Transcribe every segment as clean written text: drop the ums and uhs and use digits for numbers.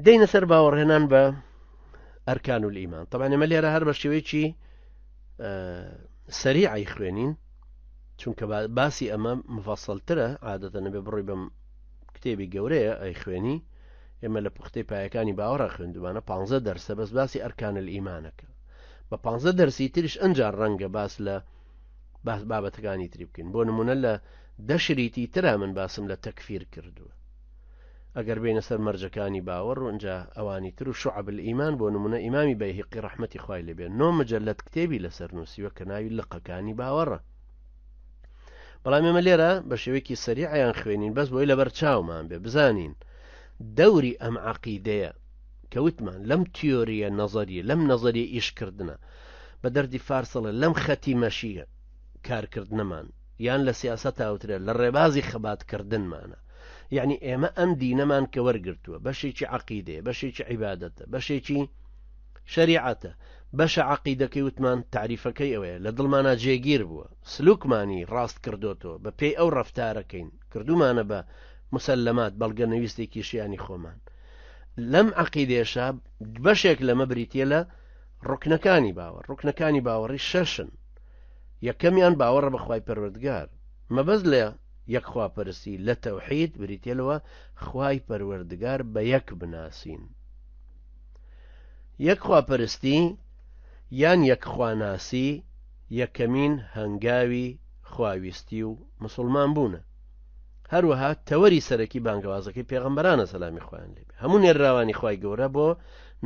دێینە سەر باوەڕهێنان بە ئەرکان و ئیمان طبعا ئێمە لێرە هەر بە شێوەیەکی سەریعی خوێنین چونکە باسی ئەمە مفەسەلترە عادەتە نەبێ بڕۆی بەم کتێبی گەورەیە ئەی خوێنی ئێمە لە پوختەی پایەکانی باوەڕە خوێندومانە پ دەرسە بەس باسی ئەرکان ئیمانەکە بە پ دەرسی تریش ئەنجار ڕەنگە باس لە باس بابەتەکانی تری بکەین بۆ نمونە لە دەشریتی ترا من باسم لە تەکفیر کردووە ئەگەر بێینە سەر مەرجەکانی باوەڕ و ئینجا ئەوانی تر و شعب الایمان بۆ نمونە ئیمامی بەیهقی ڕەحمەتی خوای لێ بێ نۆ مجلد کتێبی لەسەر نووسیوە کە ناوی لقەکانی باوەڕە بەڵام ئێمە لێرە بە شێوەیەکی سەریعیان خوێنین بەس بۆی لەبەر چاومان بێ بزانین دەوری ئەم عەقیدەیە کە وتمان لەم تیۆریە نەزەریە لەم نەزەریە ئیشکردنە بە دەردی فارسەڵە لەم خەتی مەشیە کارکردنەمان یان لە سیاسەتا وترێ لە ڕێبازی خەباتکردنمانە یعنی ئێمە ئەم دینەمان کە وەرگرتووە بەشێکی عقیدەیە بەشێکی عیبادەتە بەشێکی شەریعەتە بەشە عقیدەکەی وتمان تعریفەکەی ئەوەیە لە دڵمانە جێگیر بووە سلوکمانی ڕاست کردوتەوە بە پێی ئەو ڕفتارەکەین کردومانە بە مسلمات بەڵگە نەویستێکی ژیانی خۆمان لەم عقیدێشە بەشێک لەمە بریتە لە ڕکنەکانی باوە ڕکنەکانی باوەڕی شەشن یەکەمیان باوەڕە بە خوای پەروەردگار، مەبەست لە یەکخواپەرستی لە تەوحید بریتیە لەوە خوای پەروەردگار بە یەک بناسین. یەکخواپەرستی یان یەکخواناسی یەکەمین هەنگاوی خواویستی و مسوڵمان بوونە. هەروەها تەوەری سەرەکی بانگەوازەکەی پێغەمبەرانە سەلامی خوایان لێبێ. هەموو نێرراوانی خوای گەورە بۆ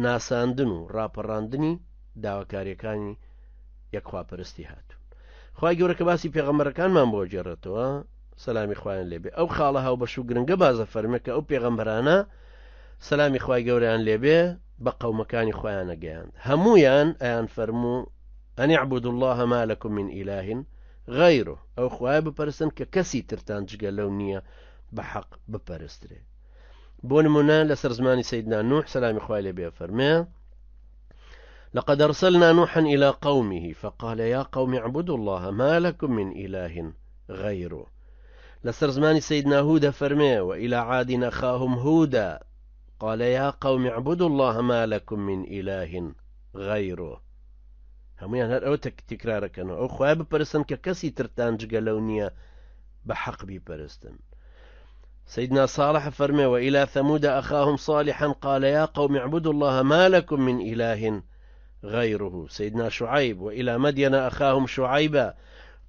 ناساندن و ڕاپەڕاندنی داواکاریەکانی یەکخواپەرستی هاتوون خوای گەورە کە باسی پێغەمبەرەکانمان بۆ گێڕێتەوە سەلامی خوایان لێبێ ئەو خاڵە هاوبەش و گرنگە بازە فەرمێ کە ئەو پێغەمبەرانە سەلامی خوای گەورەیان لێبێ بە قەومەکانی خۆیانە گەیاند هەمویان ئەیان فەرموو أن اعبدوا الله ما لكم من إله غيره ئەو خوایە بپەرستن کە کەسی ترتان جگە لەو نییە بە حەق بپەرسترێ بۆ نمونە لەسەر زمانی سەیدنا نوح سەلامی خوای لێ بێ فەرمێ لقد أرسلنا نوحا إلى قومه فقال يا قوم اعبدوا الله ما لكم من إله غيره لەسەر زمانی سەیدنا هود فەرمێ وإلى عاد أخاهم هودا قال يا قوم اعبدوا الله ما لكم من إله غيره هەمویان هەر ئەو تکرارەکەنەوە ئەو خوای بپەرستن کە کەسی ترتان جگە لەو نییە بە حەق بیپەرستن سيدنا صالح فرمي وإلى ثمود أخاهم صالحا قال يا قوم اعبدوا الله ما لكم من إله غيره سيدنا شعيب وإلى مدين أخاهم شعيبا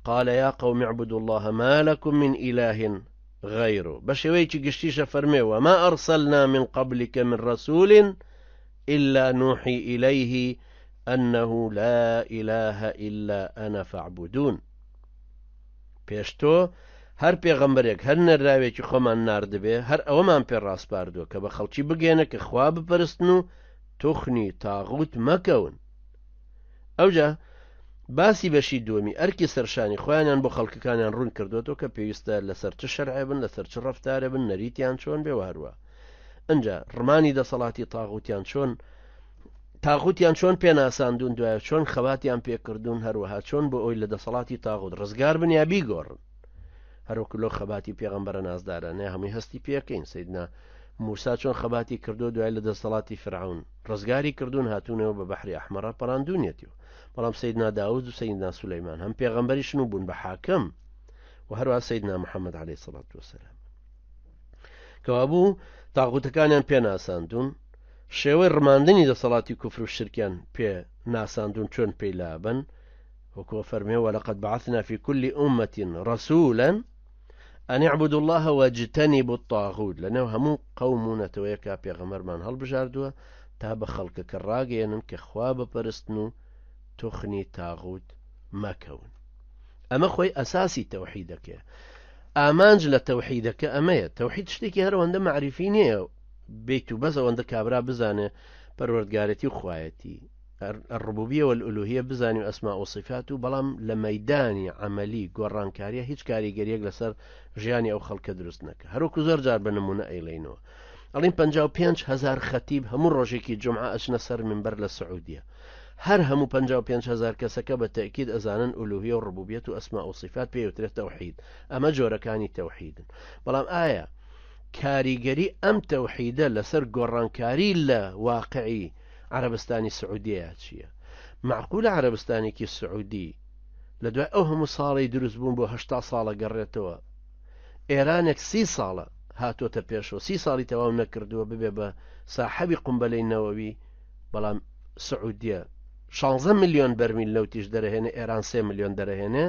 قال يا قوم اعبدوا الله ما لكم من إله غيره بشويتي قشتيشة فرمي وما أرسلنا من قبلك من رسول إلا نوحي إليه أنه لا إله إلا أنا فاعبدون پێش تۆ هەر پێغەمبەرێک هەر نێرراوێکی خۆمان ناردبێ هەر ئەوەمان پێ ڕاسپاردووە کە بە خەڵکی بگەێنە کە خوا بپەرستن و توخنی تاغوت مەکەون ئەوجا باسی بەشی دووەمی ئەرکی سەرشانی خۆیانیان بۆ خەڵکەکانیان ڕوون کردوێتەوە کە پێویستە لەسەر چ شەرعێ بن لەسەر چ ڕەفتارێ بن نەریتیان چۆن بێ وهروە ئەجا ڕمانی دەسەڵاتی تاغوتیان چۆن تاغوتیان چۆن پێناساندوون دوایە چۆن خەباتیان پێکردوون هەروەها چۆن بۆ ئەوی لە دەسەڵاتی تاغوت ڕزگار بن یا بیگۆڕن هەروەکو لەو خەباتی پێغەمبەرە نازدارانە هەمووی هەستی پێکەین سیدنا موسا چۆن خەباتی کردو دوای لە دەسەڵاتی فرعون ڕزگاری کردوون هاتوونەوە بە بەحری ئەحمەڕا پەڕاندونیەتی و بەڵام سیدنا داود و سیدنا سولەیمان هەم پێغەمبەریشن و بوون بە حاکم و هەروە سیدنا محەممەد عليه الصلاة والسلام کەوابوو تاغوتەکانیان پێناساندون شێوەی ڕماندنی دەسەڵاتی کوفر و شرکیان پێ ناساندون چۆن پێی لابن وەکو فەرمێ ولقد بعثنا في كل أمة رسولا أن اعبدوا الله واجتنبوا الطاغوت لەنێو هەموو قەوم و نەتەوەیەکا پێغەمبەرمان هەڵبژاردووە تا بە خەڵکەکە ڕاگەیەنن کە خوا بپەرستن و توخنی تاغوت مەکەون ئەمە خۆی ئەساسی تەوحیدەکەیە ئامانج لە تەوحیدەکە ئەمەیە تەوحید شتێکی هەرەوەندە معریفی نییە بیت و بەس ئەوەندە کابرا بزانێ پەروەردگارێتی و خوایەتی الربوبیە والالوهیە بزانی و ئەسما و صفات و بەڵام لە مەدانی عملی گۆڕانکاریە هیچ کاریگەریەک لەسەر ژیانی ئەو خەڵکە دروست نەکە هەروکو زۆر جار بە نمونە ئەیڵێینەوە ئەڵین 55 هزار خەتیب هەموو ڕۆژێکی جمعە ئەچنە سەر منبەر لە سعودیە هەر هەموو 55 هزار کەسەکە بە تەکید ئەزانن ئولوهیە و ڕبوبیەت و ئەسما و صفات پێوترێت تەوحید ئەمە جۆرەکانی تەوحیدن بەڵام ئایا کاریگەری ئەم تەوحیدە لەسەر گۆڕانکاری لە واقعی عەرەبستانی سعودیەیا چییە؟ مەعقولە عەرەبستانێکی سعودی لە دوای ئەو هەموو ساڵەی دروست بوون بۆ 80 ساڵە گەڕێتەوە ئێرانێک سی ساڵە هاتۆتە پێشەوە سی ساڵی تەواو نەکردووە ببێ بە ساحەبی قومبەلەی نەوەوی بەڵام سعودیە 16 ملیۆن بەرمیل نەوتیش دەرەهێنێ ئێران 3 ملیۆن دەرەهێنێ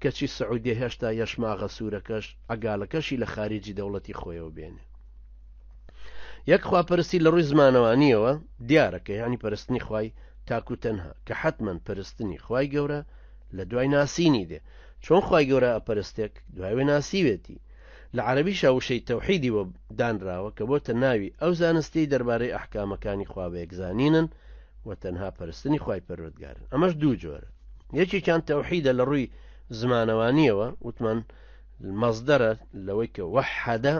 کەچی سعودیە هێشتا یەشماغە سوورەکەش عەگالەکەشی لە خاریجی دەوڵەتی خۆیەوە بێنێ یەک خواپەرستی لە ڕووی زمانەوانیەوە دیارە کە یعنی پەرستنی خوای تاک و تەنها کە حتمما پەرستنی خوای گەورە لە دوای ناسینی دێ چۆن خوای گەورە ئەپەرستێک دوایوێ ناسیوێتی لە عەربیشا وشەی تەوحیدی بۆ دانراوە کە بۆتە ناوی ئەو زانستی دەربارەی ئەحکامەکانی خوا بە یەکزانینن و تەنها پەرستنی خوای پەروەردگارن ئەمەش دوو جۆرە یەکێکیان تەوحیدە لە ڕووی زمانەوانیەوە وتمان مەصدەرە لەوەی کە وەحەدە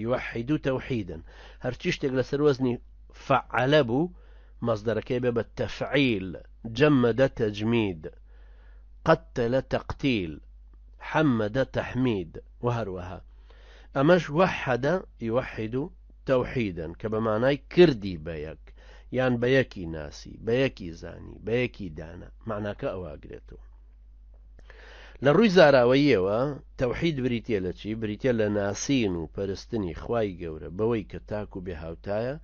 یوحید تەوحیدن هەرچی شتێک لەسەر وەزنی فعلە بوو مەصدەرەکەی بێ بە تەفعیل جەمەدە تەجمید قتل تقتیل حمد تحمید و هەروەها ئەمەش وحد یوحد توحیدا کە بە مانای کردی بە یەک یان بە یەکی ناسی بە یەکی زانی بە یەکی دانا معناکە ئەوە ئەگرێتەوە لە ڕووی زاراوەییەوە تەوحید بریتە لە چی بریتە لە ناسین و پەرستنی خوای گەورە بەوەی کە تاک و بێهاوتایە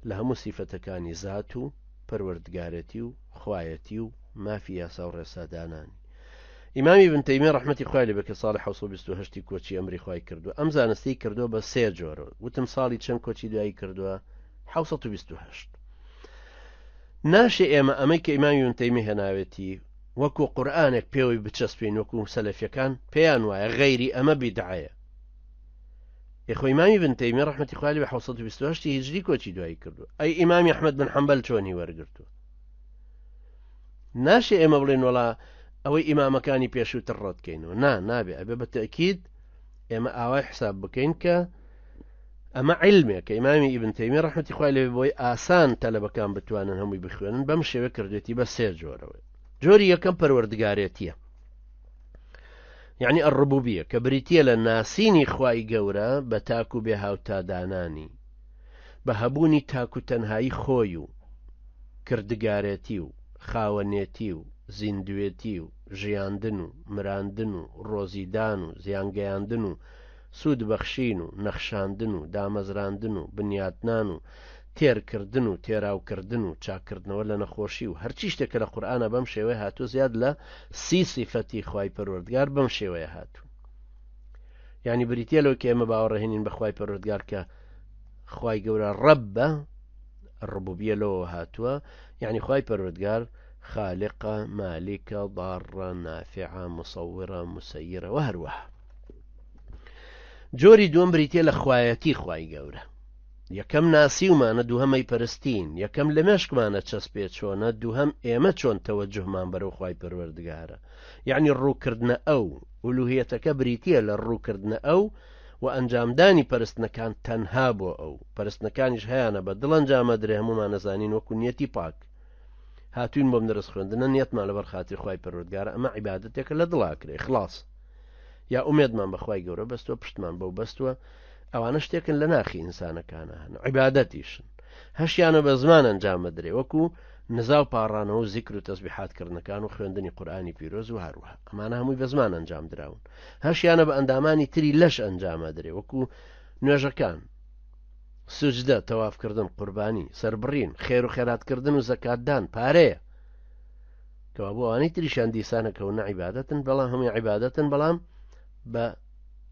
لە هەموو سیفەتەکانی زات و پەروەردگارێتی و خوایەتی و مافی یاسا و ڕێسادانانی ئیمامی ابن تەیمیە ڕەحمەتی خوای لێ بێ کە ساڵی 728 کۆچی ئەمری خوای کردووە ئەم زانستی کردووە بە سێ جۆرە وتم ساڵی چەند کۆچی دوایی کردووە 728 ناشێ ئێمە ئەمەی کە ئیمامی ابن تەیمیە هێناوێتی وەکو قورئانێک پێوەی بچەسپین وەکو سەلەفیەکان پێیان وایە غەیری ئەمە بیدعەیە ئێخۆ ئیمامی بن تەیمیە ڕەحمەتی خوای لێ بێ 728 هیجری کۆچی دوایی کردووە ئەی ئیمامی ئەحمەد بن حەنبەل چۆنی وەرگرتووە ناشێ ئێمە بڵێن وەڵا ئەوەی ئیمامەکانی پێشووتر ڕەتکەینەوە نا نابێ ئەبێ بە تەکید ئێمە ئاوای حساب بکەین کە ئەمە عیلمێک کە ئیمامی ئیبن تەیمیە ڕەحمەتی خوای لێ بۆی ئاسان تەلەبەکان بتوانن هەمووی بخوێنن بەم شێوە کردێتی بە سێ جۆرەوە جۆری یەکەم پەروەردگارێتیە یعنی الربوبیە کە بریتە لە ناسینی خوای گەورە بە تاک و بێ هاوتادانانی بە هەبوونی تاک و تەنهایی خۆی و کردگارێتی و خاوەنێتی و زیندوێتی و ژیاندن و مراندن و ڕۆزیدان و زیانگەیاندن و سوود بەخشین و نەخشاندن و دامەزراندن و بنیاتنان و تێرکردن و تێراوکردن و چاککردنەوە لە نەخۆشی و هەرچی شتێک کە لە قورئانا بەم شێوەیە هاتووە زیاد لە سی سیفەتی خوای پەروەردگار بەم شێوەیە هاتوون یعنی بریتە لەوەی کە ئێمە باوەڕهێنین بە خوای پەروەردگار کە خوای گەورە ڕەبە ڕبوبیە لەوە هاتووە یعنی خوای پەروەردگار خالقە مالیکە ضارە نافعە مصورە مسیرە و هەروەها جۆری دووەم بریتە لە خوایەتی خوای گەورە یەکەم ناسیومانە دووهەمەی پەرستین یەکەم لە مێشکمانە چەسپێ چۆنە دووهەم ئێمە چۆن تەوەجوهمان بەرەو خوای پەروەردگارە یعنی ڕووکردنە ئەو ئولوهیەتەکە بریتیە لە ڕووکردنە ئەو و ئەنجامدانی پەرستنەکان تەنها بۆ ئەو پەرستنەکانیش هەیانە بە دڵ ئەنجامەدرێ هەمومان نەزانین وەکو نیەتی پاک هاتوین بۆم دەرس خوێندنە نیەتمان لەبەر خاتری خوای پەروەردگارە ئەمە عیبادەتێکە لە دڵا کرێ خلاص یا ئومێدمان بەخوای گەورە بەستوە پشتمان بەو بەستوە ئەوانە شتێکن لە ناخی ئینسانەکانە هەن عیبادەتیشن هەشیانە بە زمان ئەنجامەدرێ وەکو نزا و پاڕانەوە و زیکر و تەسبیحات کردنەکان و خوێندنی قورئانی پیرۆز و هەروەها ئەمانە هەمووی بە زمان ئەنجام دراون هەشیانە بە ئەندامانی تری لەش ئەنجامەدرێ وەکو نوێژەکان سوجدە تەوافکردن قوربانی سەربڕین خێر و خێراتکردن و زەکاتدان پارەیە کەوابوو ئەوانەی تریشیان دیسانەکەونە عیبادەتن بەڵام هەمووی عیبادەتن بەڵام بە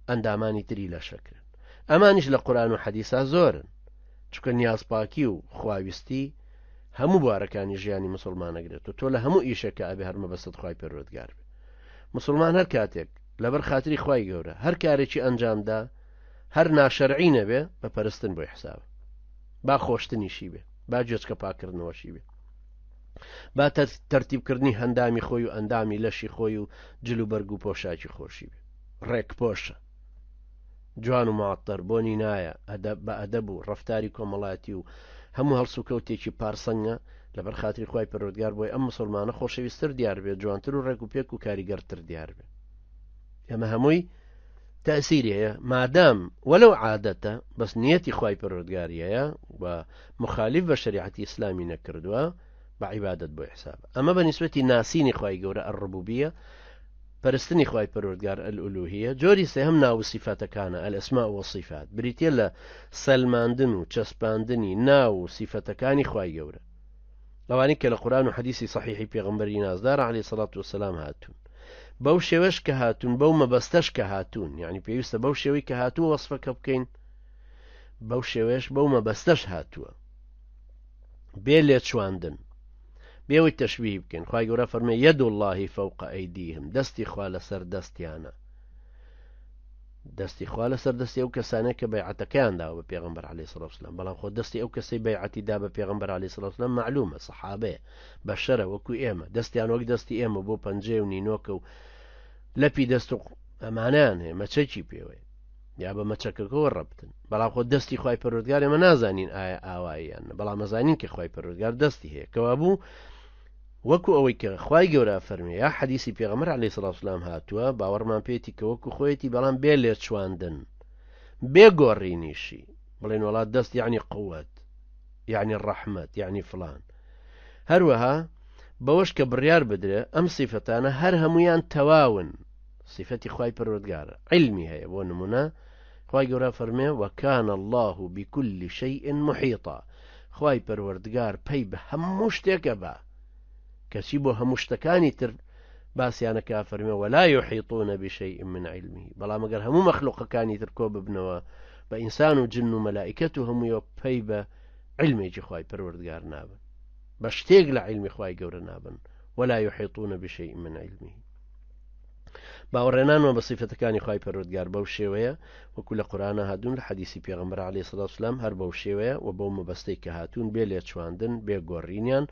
ئەندامانی تری لەشەکرن ئەمانیش لە قورآن و حەدیسا زۆرن چونکە نیازپاکی و خواویستی هەموو بوارەکانی ژیانی مسلمانەگرێت و تۆ لە هەموو ئیشێکە ئەبێ هەر مەبەستت خوای پەروەردگار بێ مسلمان هەر کاتێک لەبەر خاتری خوای گەورە هەر کارێکی ئەنجامدا هەر ناشەرعی نەبێ بە پەرستن بۆی حساب با خۆشتنیشی بێ با گوێچکە پاکردنەوەشی بێ با تەرتیبکردنی هەندامی خۆی و ئەندامی لەشی خۆی و جل و بەرگ و پۆشاکی خۆشی بێ ڕێک پۆشە جوان و معطر بۆنی نایە ئەدەب بە ئەدەب و ڕەفتاری کۆمەڵاتی و هەموو هەڵسوکەوتێکی پارسەنگە لەبەر خاتری خوای پەروەردگار بۆی ئەم مسلمانە خۆشەویستتر دیار بێت جوانتر و ڕێک و پێک و کاریگەرتر دیار بێت ئەمە هەمووی. تەئسیری هەیە مادام وەلەو عادەتە بەس نیەتی خوای پەروەردگاری هەیە و مخالف بە شەریعەتی ئیسلامی نەکردووە بە عیبادەت بۆی حساب ئەمە بە نیسبەتی ناسینی خوای گەورە الربوبیە پەرستنی خوای پەروەردگار الالوهیە جۆری سێهەم ناو و سیفەتەکانە الاسماء والصفات بریتیە لە سەلماندن و چەسپاندنی ناو و سیفەتەکانی خوای گەورە ئەوانەی کە لە قورئان و حەدیسی سەحیحی پێغەمبەری نازدار عەلەیهی سەڵات وسەلام هاتوون بەو شێوەش کە هاتوون بەو مەبەستەش کە هاتوون یعنی پێویستە بەو شێوەی کە هاتووە وەسفەکە بکەین بەو شێوەیەش بەو مەبەستەش هاتووە بێ لێچواندن بێەوەی تەشبیه بکەین خی گەورە فەرمێ یەد اللهی فەوق ئەیدیهم دەستی خوا لەسەر دەستیانە دەستی خوا لەسەر دەستی ئەو کەسانەیە کە بەیعەتەکەیان داوە بە پێغەمبەر عەلەیهی سڵاو وسلام، بەڵام خۆ دەستی ئەو کەسەی بەیعەتی دا بە پێغەمبەر عەلەیهی سڵاو وسلام مەعلومە سەحابەیە بەشەرە وەکو ئێمە دەستیان وەک دەستی ئێمە بۆ پەنجەیە و نینۆکە و لەپی دەست و ئەمانیان هەیە مەچەکی پێوەیە یا بە مەچەکەکەەوە ڕەبتن بەڵام خۆ دەستی خوای پەروەردگار ئێمە نازانین ئایا ئاواییان بەڵام ئەزانین کە خوای پەروەردگار دەستی هەیە کەوابوو وەکو ئەوەی کە خوای گەورە ئەفەرموێ یا حەدیسی پێغەمبەر علیە سڵاو سلام هاتووە باوەڕمان پێیەتی کە وەکو خۆیەتی بەڵام بێ لێچواندن بێ گۆڕینیشی بڵێن وڵات دەست یعنی قوت یعنی ڕەحمەت یعنی فلان هەروەها بەوەش کە بڕیار بدرێ ئەم سیفەتانە هەر هەمویان تەواون سیفەتی خوای پەروەردگارە عیلمی هەیە بۆ نمونە خوای گەورە فەرمێ وکان الله بكل شيء محيطا خوای پەروەردگار پەی بە هەموو شتێکە بە کەچی بۆ هەموو شتەکانی تر باسییانەکە فەرمێ ولا يحيطون بشيء من علمه بەڵام ئەگەر هەموو مەخلوقەکانی تر کۆ ببنەوە بە ئینسان و جن و مەلائکەت و هەموویەوە پەی بە علمێکی خوای پەروەردگار نابن بە شتێک لە علمی خوای گەورە نابن ولا يحيطون بشيء من علمه باوەڕێنانمان بە سیفەتەکانی خوای پەروەردگار بەو شێوەیە وەکو لە قورئانا هاتوون لە حەدیسی پێغەمبەر عەلەیهی سڵات وسلام هەر بەو شێوەیە و بەو مەبەستەی کە هاتوون بێ لێچواندن بێ گۆڕینیان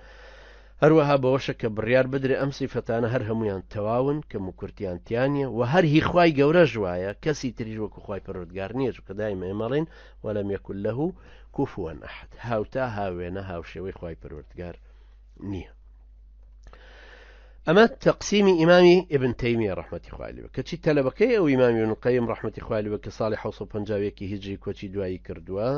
هەروەها بەوەشە کە بڕیار بدرێ ئەم سیفەتانە هەر هەمویان تەواون کە مکورتیان تیانە و هەر هی خوای گەورەش وایە کەسی تریش وەکو خوای پەروەردگار نییە چونکە دایمە ئێمەڵین وەلم یەکن له کوفوا ئەحد هاوتا هاوێنە هاوشێوەی خوای پەروەردگار نییە ئەمە تەقسیمی ئیمامی ئبن تەیمیە ڕەحمەتی خوای لێ کەچی تەلەبەکەی ئەو ئیمامی ابن قەیم ڕەحمەتی خوای لێ کە ساڵی 751 هیجری کۆچی دوایی کردووە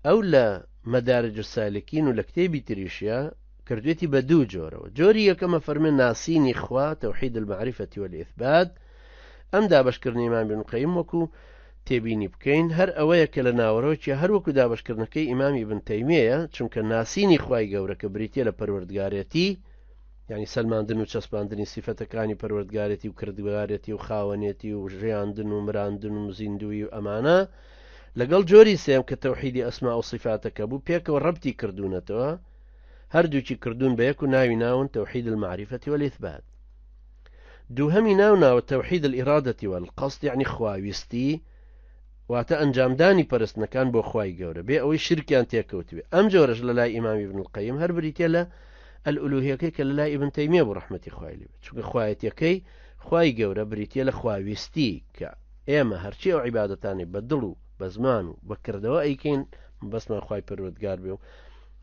ئەو لە مەدارج السالکین و لە کتێبی تریشە کردوێتی بە دوو جۆرەوە جۆری یەکەمە فەرمێ ناسینی خوا تەوحید المعرفة والإثبات ئەم دابشکردنی ئیمام ابن قەیم وەکو تێبینی بکەین هەر ئەوەیە کە لە ناوەرۆکیا هەر وەکو دابەشکردنەکەی ئیمام ئیبن تەیمیەیە، چونکە ناسینی خوای گەورە کە بریتیە لە پەروەردگارێتی، یعنی سەلماندن و چەسپاندنی سیفەتەکانی پەروەردگارێتی و کردگارێتی و خاوەنێتی و ژیاندن و مراندن و زیندووی و ئەمانە، لەگەڵ جۆری سێم کە تەوحیدی ئەسما و سیفاتەکە بوو پێکەوە ڕەبتی کردوونەتەوە، هەردووکی کردوون بە یەک و ناوی ناون توحید المعرفة والإثبات. دووهەمی ناو ناوە توحید الارادة والقصد یەعنی خواویستی واتە ئەنجامدانی پەرستنەکان بۆ خوای گەورە بێ ئەوەی شرکیان تێکەوتبێ ئەم جۆرەش لە لای ئیمام ابن القیم هەر بریتە لە الالوهیەکەی کە لە لای ابن تەیمیە بوو ڕەحمەتی خوای لێ بێت چونکە خوایەتیەکەی خوای گەورە بریتە لە خواویستی کە ئێمە هەرچی ئەو عیبادەتانەی بە دڵ و بە زمان و بە کردەوە ئەیکەین بەسمان خوای پەروەردگار بێ و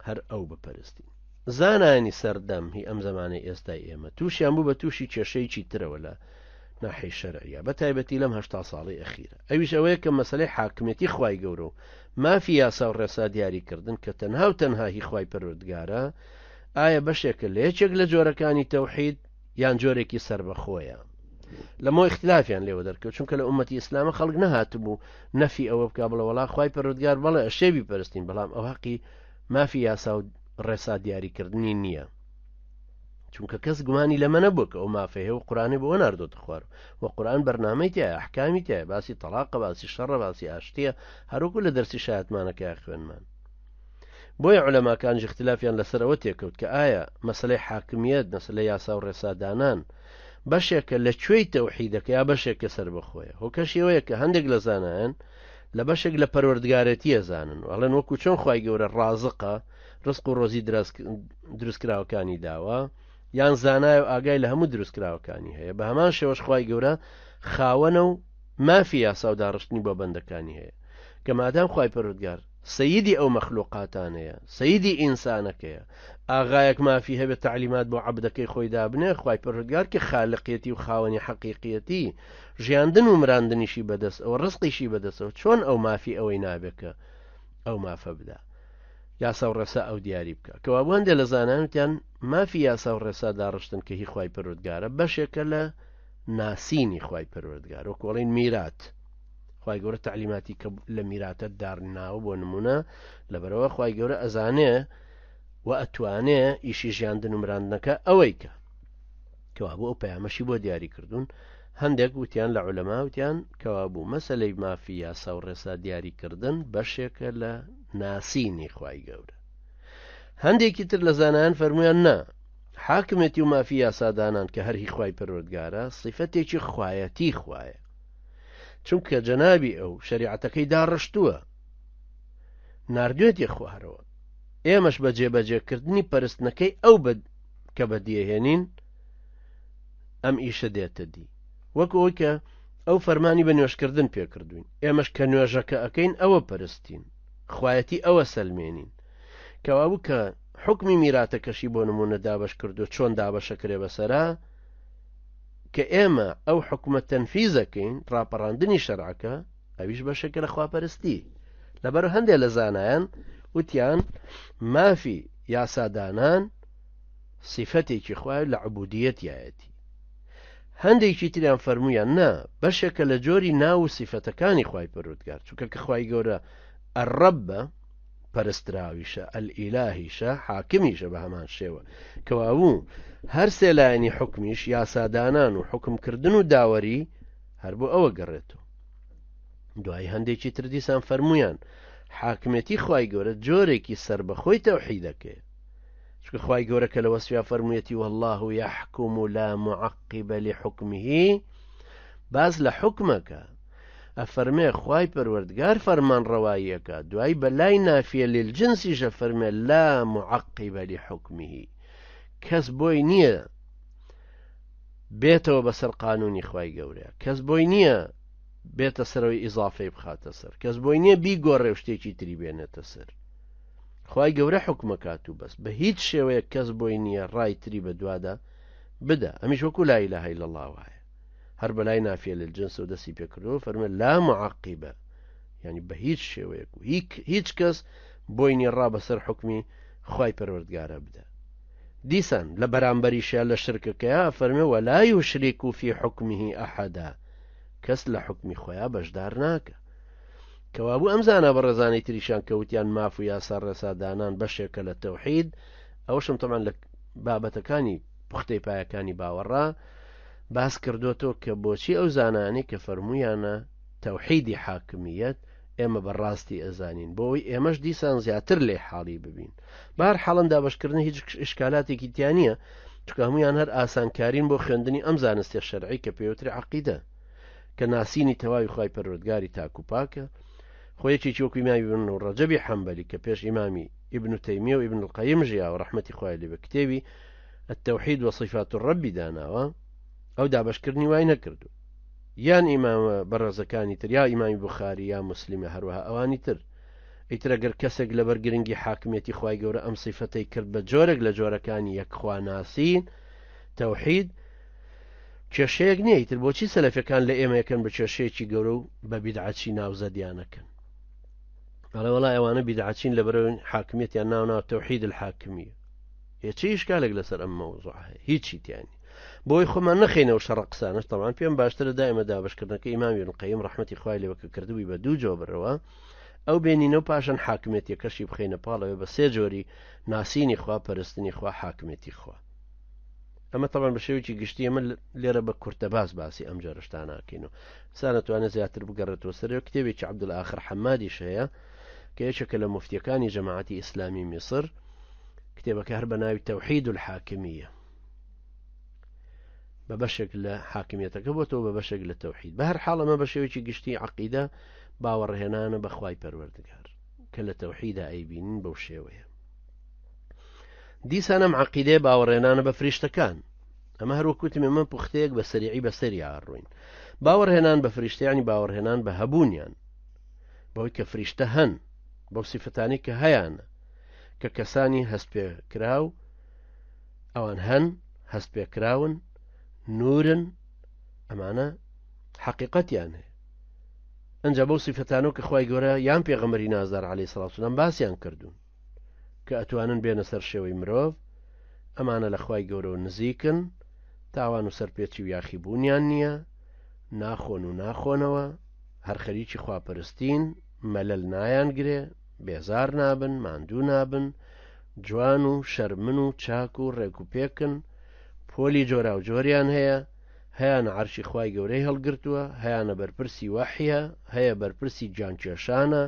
هەر ئەو بپەرستین زانایانی سەردەم هی ئەم زەمانەی ئێستای ئێمە تووشیان بوو بە تووشی کێشەیەکی ترەوە لە ناحیەی شەرعیە بە تایبەتی لەم 80 ساڵەی ئەخیرە ئەویش ئەوەیە کە مەسەلەی حاکمیەتی خوای گەورە و مافی یاسا و ڕێسا دیاریکردن کە تەنها و تەنها هی خوای پەروەردگارە ئایا بەشێکە لە یەکێک لە جۆرەکانی تەوحید یان جۆرێکی سربەخۆیە لەمە اختلافیان لێوە دەرکەوت چونکە لە ئومەتی ئیسلامە خەڵک نەهاتبوو نەفی ئەوە بکە بڵێ وەڵا خوای پەروەردگار بەڵێ ئەشێ بیپەرستین بەڵام ئەو حەقی مافی یاسا و ڕێسا دیاریکردنی نییە چونکە کەس گومانی لەمە نەبوو کە ئەو مافە هەیە و قورآانی بۆ ناردۆتە خوار و قورآن بەرنامەی تایە ئەحکامی تایە باسی تەلاقە باسی شەڕە باسی ئاشتیە هەروکو لە دەرسی شایەتمانەکە خوێنمان بۆیە عولەماکان اختلافیان لەسەر ئەوە تێکەوت کە ئایا مەسلەی حاکمیت مەسلە یاسا و ڕێسادانان بەشێکە لە کوێی تەوحیدەکە یا بەشێکە سەر بەخۆیە هۆکەشیەوەیە کە هەندێک لە زانایان لە بەشێک لە پەروەردگارێتیە زانن و ئەڵێن وەکو چۆن خوای گەورە ڕازقە ڕزق و ڕۆزی دروستکراوەکانی داوە یان زانایە و ئاگای لە هەموو دروستکراوەکانی هەیە بە هەمان شێوەش خوای گەورە خاوەنە و مافی یاسا و داڕشتنی بۆ بەندەکانی هەیە کە مادام خوای پەروەردگار. سەیدی ئەو مەخلوقاتانەیە، سەیدی ئینسانەکەیە، ئاغایەک مافی هەبێت تەعلیمات بۆ عەبدەکەی خۆی دابنێ، خوای پەروەردگار کە خالقیەتی و خاوەنی حەقیقیەتی، ژیاندن و مراندنیشی بەدەست ئەوە، ڕزقیشی بەدەستەوە، چۆن ئەو مافی ئەوەی نابێت کە ئەو مافە بدا؟ یاسا و ڕێسا ئەو دیاری بکا. کەوابوو هەندێک لە زانایان وتیان مافی یاسا و ڕێسا داڕشتن کە هی خوای پەروەردگارە بەشێکە لە ناسینی خوای پەروەردگار، وەکو ئەڵێن میرات، خوای گەورە تەعلیماتی کە لە میراتە دارناوە بۆ نمونە لەبەرەوە خوای گەورە ئەزانێ و ئەتوانێ ئیشی ژیاندن و مراندنەکە ئەوەی کە کەوابوو ئەو پەیامەشی بۆ دیاری کردوون هەندێک وتیان لە عولەما وتیان کەوابوو مەسەلەی مافی یاسا و ڕێسا دیاریکردن بەشێکە لە ناسینی خوای گەورە هەندێکی تر لە زانایان فەرمویان نا حاکمێتی و مافی یاسادانان کە هەر هی خوای پەروەردگارە سیفەتێکی خوایەتی خوایە چونکە جەنابی ئەو شەریعەتەکەی داڕشتووە ناردوێتی خوارەوە ئێمەش بە جێبەجێکردنی پەرستنەکەی ئەو بە کە بەدیهێنین ئەم ئیشە دێتە دی وەک ئەوەی کە ئەو فەرمانی بە نوێژکردن پێکردوین ئێمەش کە نوێژەکە ئەەکەین ئەوە پەرستین خوایەتی ئەوە سەلمێنین کەوابوو کە حکمی میراتەکەشی بۆ نمونە دابش کردو چۆن دابەشەکرێ بەسەرا کە ئێمە ئەو حکومە تەنفیزەکەین ڕاپەڕاندنی شەرعەکە ئەویش بەشێکە لە خواپەرستی لەبەر هەندێک لە زانایان وتیان مافی یاسادانان سیفەتێکی خوایە لە عبودیەتیایەتی هەندێکی تریان فەرموویان نا بەشێکە لە جۆری ناو و سیفەتەکانی خوای پەروەردگار چونکە کە خوای گەورە الرب پەرستراویشە الالهیشە حاکمیشە بە هەمان شێوە کەواوو هەر سێ لایەنی حکمیش یاسادانان و حکمکردن و داوەری هەر بۆ ئەوە گەڕێتەوە دوای هەندێکی تر دیسان فەرمویان حاکمێتی خوای گەورە جۆرێکی سربەخۆی تەوحیدەکەیە چونکە خوای گەورە کە لە وەسفیا فەرموویەتی والله يحكم لا معقب لحكمه باس لە حکمەکە ئەفەرمێ خوای پەروەردگار فەرمان ڕەواییەکە دوای بە لای نافیە للجنسیشە فەرمێ لا معقب لحكمه کەس بۆی نییە بێتەوە بەسەر قانونی خوای گەورەیە کەس بۆی نییە بێتە سەرەوەی ئیزافەی بخاتە سەر کەس بۆی نییە بیگۆڕێ و شتێکی تری بێنێتە سەر خوای گەورە حوکمەکات و بەس بە هیچ شێوەیەک کەس بۆی نییە ڕای تری بە دوادا بدا ئەمیش وەکو لا اله الا الله وایە هەر بەلای نافیە للجنس و دەستی پێکردەوە فەرمە لا معقبە یعنی بە هیچ شێوەیەک و هیچ کەس بۆی نیە ڕا بەسەر حکمی خوای پەروەردگارە بدا دیسان لە بەرامبەریشیا لە شرکەکەیا فەرمێ ولا یشرک فی حکمه احدا کەس لە حکمی خۆیان بەشدار ناکە کەوابوو ئەم زانا بەڕێزانەی تریشان کە وتیان ماف و یاسا ڕێسا دانان بەشێکە لە تەوحید ئەوەشم تەمان لە بابەتەکانی پوختەی پایەکانی باوەڕا باس کردوەوە کە بۆچی ئەو زانانی کە فەرمویانە تەوحیدی حاکمیت ئێمە بە ڕاستی ئەزانین بۆ ئەوەی ئێمەش دیسان زیاتر لێ حاڵی ببین بار حاڵم دابشکردن هیچ ئشکالاتێکی تیانە چکە هەمویان هەر ئاسانکارین بۆ خوێندنی ئەم زانستە شەرعی کە پێوتری عقیدە کە ناسینی تەواوی خوای پەروەردگاری تاک و پاکە خۆ یەکێکی وەکو ئیمامی ابن ڕەجەبی حەنبەلی کە پێش ئیمامی ابن تەیمیە و ابن القیم ژیاوە ڕەحمەتی خوای لێ بێ کتێبی التوحید وصفات الرب داناوە ئەو دابەشکردنی وای نەکردو یان ئیمامە بەڕێزەکانی تر یا ئیمامی بخاری یا مسلمە هەروەها ئەوانی تر ئیتر ئەگەر کەسێک لەبەر گرنگی حاکمیەتی خوای گەورە ئەم سیفەتەی کرد بە جۆرێک لە جۆرەکانی یەکخواناسین تەوحید کێشەیەک نییە ئیتر بۆچی سەلەفەکان لە ئێمە یەکەن بە کێشەیەکی گەورە و بە بیدعەچی ناوزەدیانەکەن ئەڵێ وەڵا ئەوانە بیدعەچین لە بەرەوەی حاکمیەتیان ناو ناو تەوحید الحاکمیە هیچ ئیشکالێک لەسەر ئەم مەوزوع هەیە هیچی تیانی بۆی خۆمان نەخینەوە شەڕە قسانش تەوان پێم باشترە دائمە دابشکردنەکە ئیمامی ابن قەیم ڕەحمەتی خوای لێ کە کردبووی بە دوو جۆبرەوە ئەو بێنینە و پاشان حاکمێتیەکەشی بخەینە پاڵەوە بە سێ جۆری ناسینی خوا پەرستنی خوا حاکمێتی خوا ئەمە تەبعەن بە شێوەیەکی گشتی ئەمە لێرە بە کورتە باس باسی ئەم جۆرە شتانە ئەکەین و ئینسان ئەتوانێت زیاتر بگەڕێتەوە سەرەوە کتێبێکی عەبدولئاخر حەمادیش هەیە کە یەکێکە لە مفتیەکانی جەماعەتی ئیسلامی میسر کتێبەکە هەر بە ناوی تەوحید الحاکمیە بە بەشێک لە حاکمیەتەکە بۆتەوە بە بەشێک لە تەوحید بە هەر حاڵ ئەمە بە شێوەیەکی گشتی عەقیدە باوەڕهێنانە بە خوای پەروەردگار کە لە تەوحیدا ئەیبینین بەو شێوەیە دیسان ئەم عەقیدەیە باوەڕێنانە بە فریشتەکان ئەمە هەر وەک وتم ئێمە پوختەیەک بە سەریعی بەسەریا ڕووین باوەڕهێنان بە فریشتەیانی باوەڕهێنان بە هەبوونیان بەوەی کە فریشتە هەن بەو سیفەتانەی کە هەیانە کە کەسانی هەستپێکراو ئەوان هەن هەستپێکراون نورن ئەمانە حەقیقەتیان هەیە ئەجا بەو سیفەتانەوە کە خوای گەورە یان پێغەمبەری نازدار عەلەیهی سڵاو سلام باسیان کردوون کە ئەتوانن بێنە سەر شێوەی مرۆڤ ئەمانە لە خوای گەورەوە نزیکن تاوان و سەرپێچی و یاخی بوونیان نییە ناخۆن و ناخۆنەوە هەر خەریکی خواپەرستین مەلەل نایان گرێ بێزار نابن ماندوو نابن جوان و شەرمن و چاک و ڕێک و پێکن پۆلی جۆراوجۆریان هەیە هەیانە عەرشی خوای گەورەی هەڵگرتووە، هەیانە بەرپرسی وەحیە، هەیە بەرپرسی گیانکێشانە.